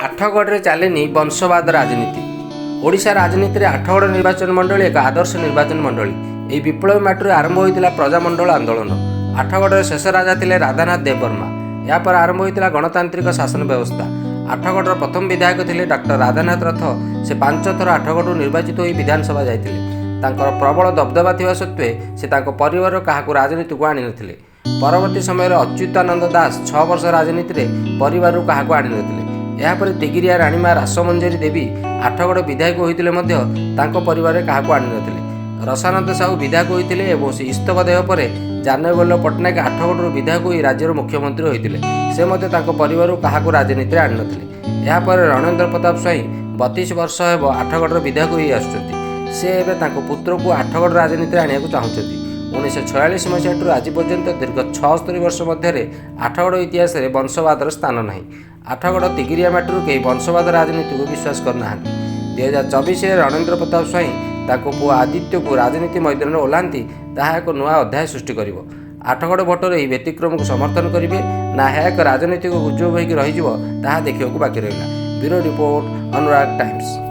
ଆଠଗଡ଼ରେ ଚାଲେନି ବଂଶବାଦ ରାଜନୀତି। ଓଡ଼ିଶା ରାଜନୀତିରେ ଆଠଗଡ଼ ନିର୍ବାଚନ ମଣ୍ଡଳୀ ଏକ ଆଦର୍ଶ ନିର୍ବାଚନ ମଣ୍ଡଳୀ। ଏହି ବିପ୍ଳବୀ ମାଟିରୁ ଆରମ୍ଭ ହୋଇଥିଲା ପ୍ରଜାମଣ୍ଡଳ ଆନ୍ଦୋଳନ। ଆଠଗଡ଼ର ଶେଷ ରାଜା ଥିଲେ ରାଧାନାଥ ଦେବବର୍ମା। ଏହାପରେ ଆରମ୍ଭ ହୋଇଥିଲା ଗଣତାନ୍ତ୍ରିକ ଶାସନ ବ୍ୟବସ୍ଥା। ଆଠଗଡ଼ର ପ୍ରଥମ ବିଧାୟକ ଥିଲେ ଡକ୍ଟର ରାଧାନାଥ ରଥ। ସେ 5 ଥର ଆଠଗଡ଼ରୁ ନିର୍ବାଚିତ ହୋଇ ବିଧାନସଭା ଯାଇଥିଲେ। ତାଙ୍କର ପ୍ରବଳ ଦବଦବା ଥିବା ସତ୍ତ୍ୱେ ସେ ତାଙ୍କ ପରିବାରର କାହାକୁ ରାଜନୀତିକୁ ଆଣିନଥିଲେ। ପରବର୍ତ୍ତୀ ସମୟରେ ଅଚ୍ୟୁତାନନ୍ଦ ଦାସ 6 ବର୍ଷ ରାଜନୀତିରେ ପରିବାରରୁ କାହାକୁ ଆଣିନଥିଲେ। ଏହାପରେ ତିଗିରିଆ ରାଣୀମା ରାସମଞ୍ଜରୀ ଦେବୀ ଆଠଗଡ଼ ବିଧାୟକ ହୋଇଥିଲେ ମଧ୍ୟ ତାଙ୍କ ପରିବାରରେ କାହାକୁ ଆଣିନଥିଲେ। ରସାନନ୍ଦ ସାହୁ ବିଧାୟକ ହୋଇଥିଲେ ଏବଂ ସେ ଇସ୍ତଫା ଦେବା ପରେ ଜାନକୀବଲ୍ଲଭ ପଟ୍ଟନାୟକ ଆଠଗଡ଼ରୁ ବିଧାୟକ ହୋଇ ରାଜ୍ୟର ମୁଖ୍ୟମନ୍ତ୍ରୀ ହୋଇଥିଲେ। ସେ ମଧ୍ୟ ତାଙ୍କ ପରିବାରରୁ କାହାକୁ ରାଜନୀତିରେ ଆଣିନଥିଲେ। ଏହାପରେ ରଣେନ୍ଦ୍ର ପ୍ରତାପ ସ୍ୱାଇଁ 32 ବର୍ଷ ହେବ ଆଠଗଡ଼ର ବିଧାୟକ ହୋଇ ଆସୁଛନ୍ତି। ସେ ଏବେ ତାଙ୍କ ପୁତ୍ରକୁ ଆଠଗଡ଼ ରାଜନୀତିରେ ଆଣିବାକୁ ଚାହୁଁଛନ୍ତି। 1946 ମସିହାଠାରୁ ଆଜି ପର୍ଯ୍ୟନ୍ତ ଦୀର୍ଘ 76 ବର୍ଷ ମଧ୍ୟରେ ଆଠଗଡ଼ ଇତିହାସରେ ବଂଶବାଦର ସ୍ଥାନ ନାହିଁ। ଆଠଗଡ଼ ତିଗିରିଆ ମାଟିରୁ କେହି ବଂଶବାଦ ରାଜନୀତିକୁ ବିଶ୍ୱାସ କରୁନାହାନ୍ତି। 2024ରେ ରଣେନ୍ଦ୍ର ପ୍ରତାପ ସ୍ୱାଇଁ ତାଙ୍କ ପୁଅ ଆଦିତ୍ୟକୁ ରାଜନୀତି ମଇଦାନରେ ଓହ୍ଲାନ୍ତି, ତାହା ଏକ ନୂଆ ଅଧ୍ୟାୟ ସୃଷ୍ଟି କରିବ। ଆଠଗଡ଼ ଭୋଟର ଏହି ବ୍ୟତିକ୍ରମକୁ ସମର୍ଥନ କରିବେ ନା ଏହା ଏକ ରାଜନୈତିକ ଗୁଜବ ହୋଇକି ରହିଯିବ, ତାହା ଦେଖିବାକୁ ବାକି ରହିଲା। Bureau report, Anurag Times.